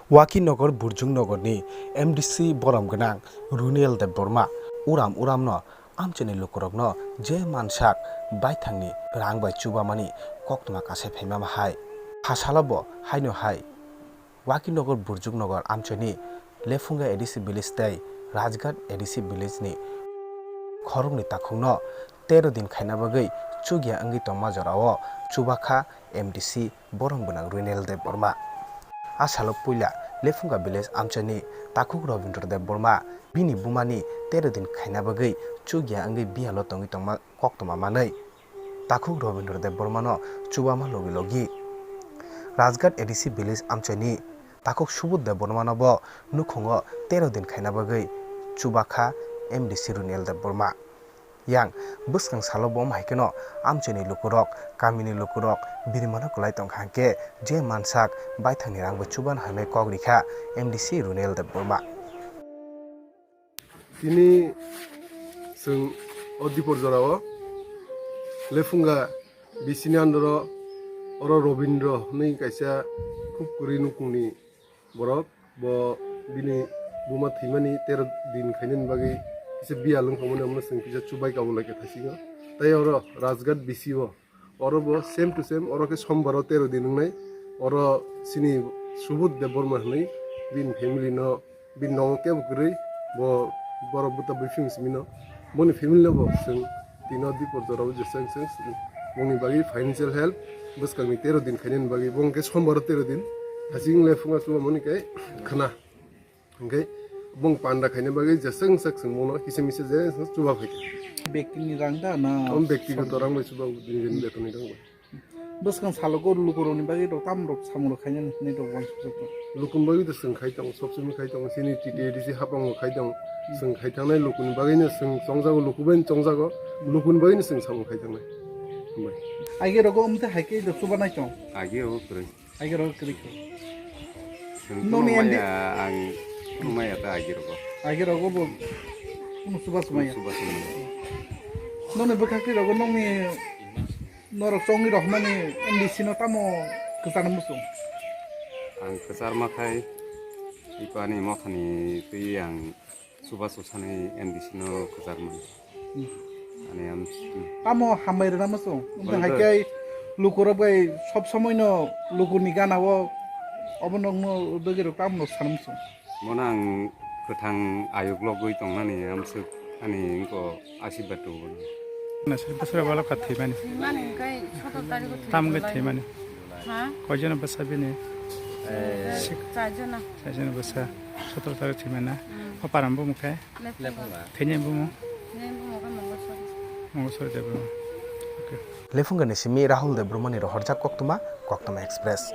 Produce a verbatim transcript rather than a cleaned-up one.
Wakinogar Burjungnogorni M D C borom gwnang Runiyal Debbarma uram uramno amchaini lukurokno je mansak baithangni rang bai chubamani koktwma kasai phaima hai. Hasalobo haino hai Wakinogar Burjungnogor amchaini Lephunga A D C village tei Rajghat A D C village ni khoroknwi takhukno tero din khaina bagwi chukya wngwi tongma jorao chubakha M D C borom gwnang Runiyal Debbarma. A salo puila Lephunga village amchaini takhuk Robindra Debbarma bini bumani tero din khaina bagwi chukya wngwi bihalo tongwi tongma koktwma manwi takhuk Robindra Debbarmano chubama logi logi Rajghat A D C village amchaini takhuk Subodh Debbarmano bo nukhungo tero din khaina bagwi chubakha M D C Runiyal Debbarma. Yang bwskang salo bo hai kheno amchaini lukurok, kamini lukurok birimano kwlai tongkha hwnkhe je mansak baithangni rang bai chubana hwnwi kok rikha M D C Runiyal Debbarma. Tini chwng o dipor jorao Lephunga bisini andoro oro Robindra hwnwi kaisa khub kwrwi nukungni borok, bo bini buma thwimani tero din khainani bagwi kisa biyal wngkha mani, omono chwng kisa chubai kabul lai kha thaisingo. Tei oro Rajghat B C o, oro bo same to same, oro khe sombaro tero din wngnai, oro chini Subodh Debbarma hwnwi bini family no, bini nogo kebo kwrwi, bo borok buta buphang simi no, boni family no bo chwng tino dipor jorao jeseng seng bongni bagwi financial help bwskangni tero din khainani bagwi, bo hwnkhe sombaro tero din, hasing le phunga chuba mani khe khna. Hwnkhe bong panda khaina bagwi jeseng sak chwng bono kisa misa je chuba phai kha. Bektini rang da na? Om bektigoto rang bai chuba, bini bini betoni rang bai. Bwskang salo go lukurokni bagwi rok tam rok samung rok khainani hinwi rok uansuk jak. Lukuni bagwi to chwng khai tongo, sob somoi khai tongo, chini T T A D C hapang bo khai tongo. Chwng khai thangnai lukuni bagwino chwng chongjago, luku bai chongjago, lukuni bagwino chwng samung khai thangnai. Hambai. Age rogo umte hai khe do chuba nai tong. Age rogo kwrwi. Age rogo kwrwi khe. Chwng Noni kheno M D maya, ang kheno maya ta age rogo. Age rogo bo kunu chuba sumaya. Chuba sumaya. Noni bwkhak twi rogo nokni Norok chongni rohmani M D C no tamo kwcharna muchung? Ang kwcharma khai, ipani mothani twi ang chubachu sani M D C no kwcharmani. Hmm. Ani am-, Tamo hambai rwna muchung? Wngkha Wngkha. Hai khe lukurok bai sob somoi no lukuni gana o obo nokno dwgirok tamo no sana muchung? Mono ang kwthang ayuk logwi tongnani amswk ani wngkha asirwad rwgo. Nasir bwswra bwla kha thwimani. Thwimani hwnkhe sotor tarikho thwi Tamo wngkha July. Thwimani? Ha? Koijono bwsa bini? Eh, Sik- Charjono. Charjono bwsa. Sotor tarikh thwimani na? Hmm. O param bumung khe? Lephunga. Lephunga. Thwini bumung? Thwini bumung khe Mongolswari. Mongolswari de bumung. Okay. Lephungani simi Rahul Debbarmani rohorjak koktwma, Koktwma Express.